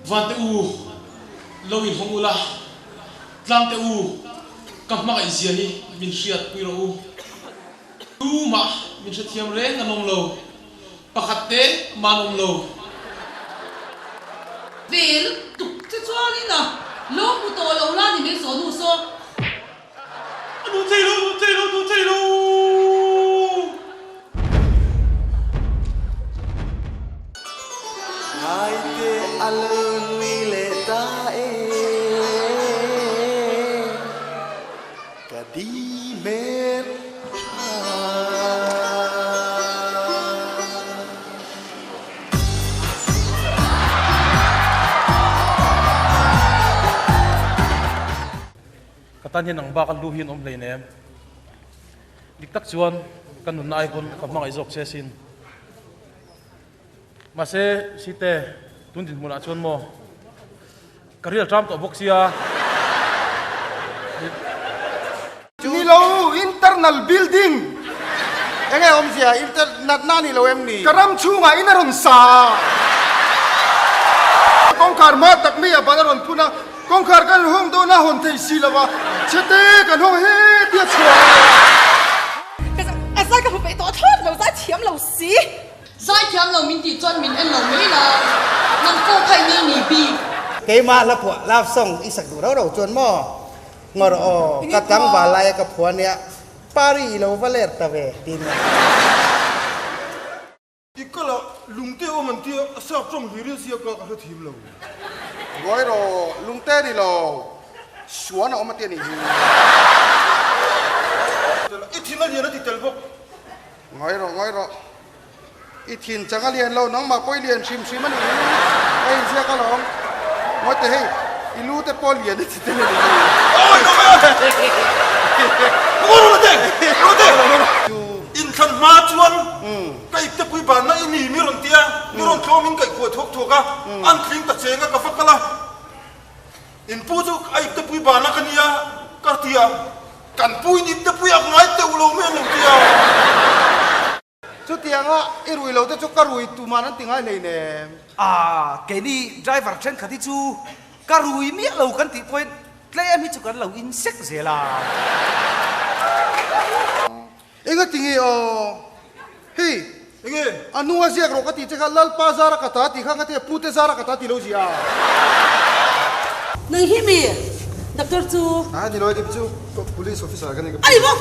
Vante u, lo inhawng ula, tlangte u, ka hmangaih zia hi min hriat pui rawh u. Tumah min hrethiam reng an awm lo, pakhat te mah an awm lo. Ve lutuk che chuanin a lo hmu tawh lo la ni mai saw nu saw. A duh thei lo, duh thei lo, duh thei lo. Ngaite a lo nui leh ta e, ka di hmel tha. Ka tan hian ang bak a lu hi an awm hleinem. Dik tak chuan ka nunna ai pawn ka hmangaih zawk che asin. Mahse, Site, tun dinhmunah chuan maw ka rial ṭam tawh bawk sia. Ni lo, internal building. Enge awmzia, inter natna a ni lo em ni? Ka ram chhungah in a rawn sa a. Kawngkhar hma tak mai a ban a rawn phun a. Kawngkhar kan hawng dawn a hawn thei si lo a, chhete kan hawng hetia chhuah a ni. A zai ka hmu peih tawh thlawt lo, zai thiam lo si. Zai thiam lo min tih chuan min en lo mai la, nang pawh kha i nei ni bik. Keimah hla phuah love song i sak duh rau rau chuan maw ngawr aw ka tlangval laia ka phuah nia Pari i lo va ler ta ve tiin. I kal a, lungte awm an tia, a sap tawng hlir in sia ka ka hre thim lo. Buai rawh, lungte ni lo, suan a awm a tia nih hi. I thin a lian a ti tel bawk. Ngawi rawh, ngawi rawh. I thin chang a lian lo, nangmah pawh i lian hrim hrim a nih hi. Ka inziak alawm. Ngawi teh hei, i lu te pawh lian a ti tel a nih hi. Awi ka mai a! Ngawi rawh Lute! Lute! Inthlan hma chuan Ka iptepui banna i ni mi rawn ti a, mi rawn tlawmin ka ikhuah thuak thuak a, an tling ta cheng a ka va kal a, in pu chu a iptepui banna ka nia ka ti a, kan pu in iptepui ak ngai teuh lo mai an lo ti a. Chutianga i rui lo te chu ka rui tuman an ti ngai hleinem. A, keini driver thenkhat hi chu ka rui miah lo kan tih pawhin tlem hi chu kan lo insek zel a. Enga tinge aw? Hei, Enge? A hnunga ziak rawh ka tih che kha Lalpa zara ka ta tih kha nga tia Pute zara ka ta tih lo ziah a. Nang hi mi doctor chu? A ni lo e, kei chu police officer ka ni ka pu. Ai maw?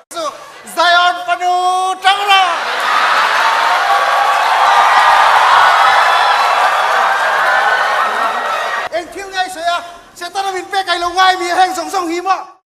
Chu Zion fanu tang rawh! Eng thil ngai sawi a, Setana min pek ai lo ngai mi a heng zawng zawng hi maw?